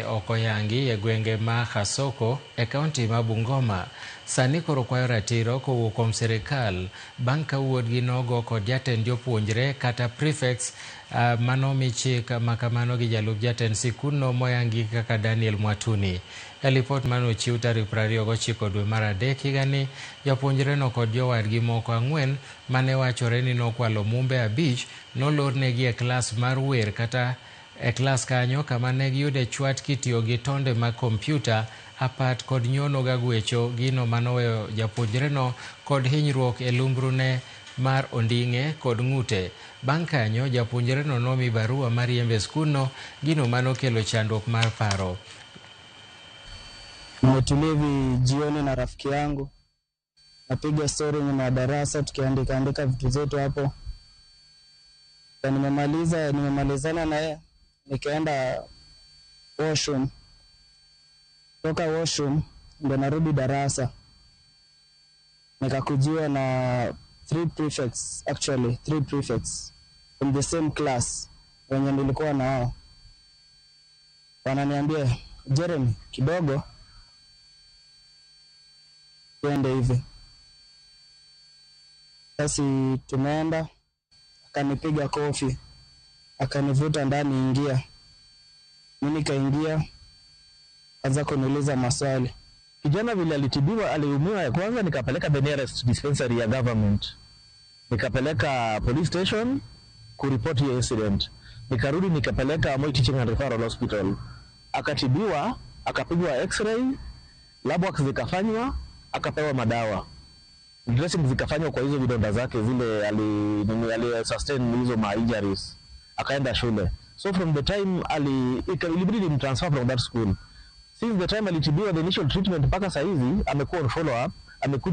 Ok oyangi e gwenge ma Khasoko e kaunti ma Bungoma sani koro kwayo ratiro kowuok kuom sirikal bang' ka wuodgi nogo kod jatend jopuonjre kata prefects manomi chik makamano gi jalup jatend sikundno moyangi kaka Daniel Mwatuni. E lipot manochiw tarik 29 dwe mar adek higani, japuonjreno kod jowadgi moko ang'wen mane wachore ni nokwalo mumbe abich nolornegi e klas mar wer kata e klas kanyo kama ne giyude chwat kitiyo gi tonde mag kompyuta, apat kod nyono gagwecho, gino manoweyo japuonjreno kod hinyruok e lumbrune mar onding'e kod ng'ute. Bang' kanyo, japuonjreno nomi barua mar riembe e skundno, gino manokelo chandruok mar paro. Nimetulia hivi jioni na rafiki yangu, napiga story nyuma ya darasa tukiandika andika vitu zetu hapo. Na nimemaliza, nimemalizana naye, nikaenda washroom. Toka washroom ndo narudi darasa, nikakujiwa na three prefects, actually three prefects from the same class wenye nilikuwa na wao, wananiambia, "Jeremy, kidogo twende hivi." Basi tumeenda, akanipiga kofi, akanivuta ndani, "Ingia." Mi nikaingia, anza kuniuliza maswali. Kijana vile alitibiwa, aliumiwa ya kwanza, nikapeleka the nearest dispensary ya government, nikapeleka police station kuripoti hiyo incident, nikarudi nikapeleka Moi Teaching and Referral Hospital, akatibiwa, akapigwa x-ray, lab works zikafanywa, akapewa madawa, dressing zikafanywa kwa hizo vidonda zake zile ali, nini, ali sustain hizo ma injuries, akaenda shule. So from the time ali ilibidi nimtransfer from that school. Since the time alitibiwa, the initial treatment, mpaka saizi amekuwa on follow up, amekuja.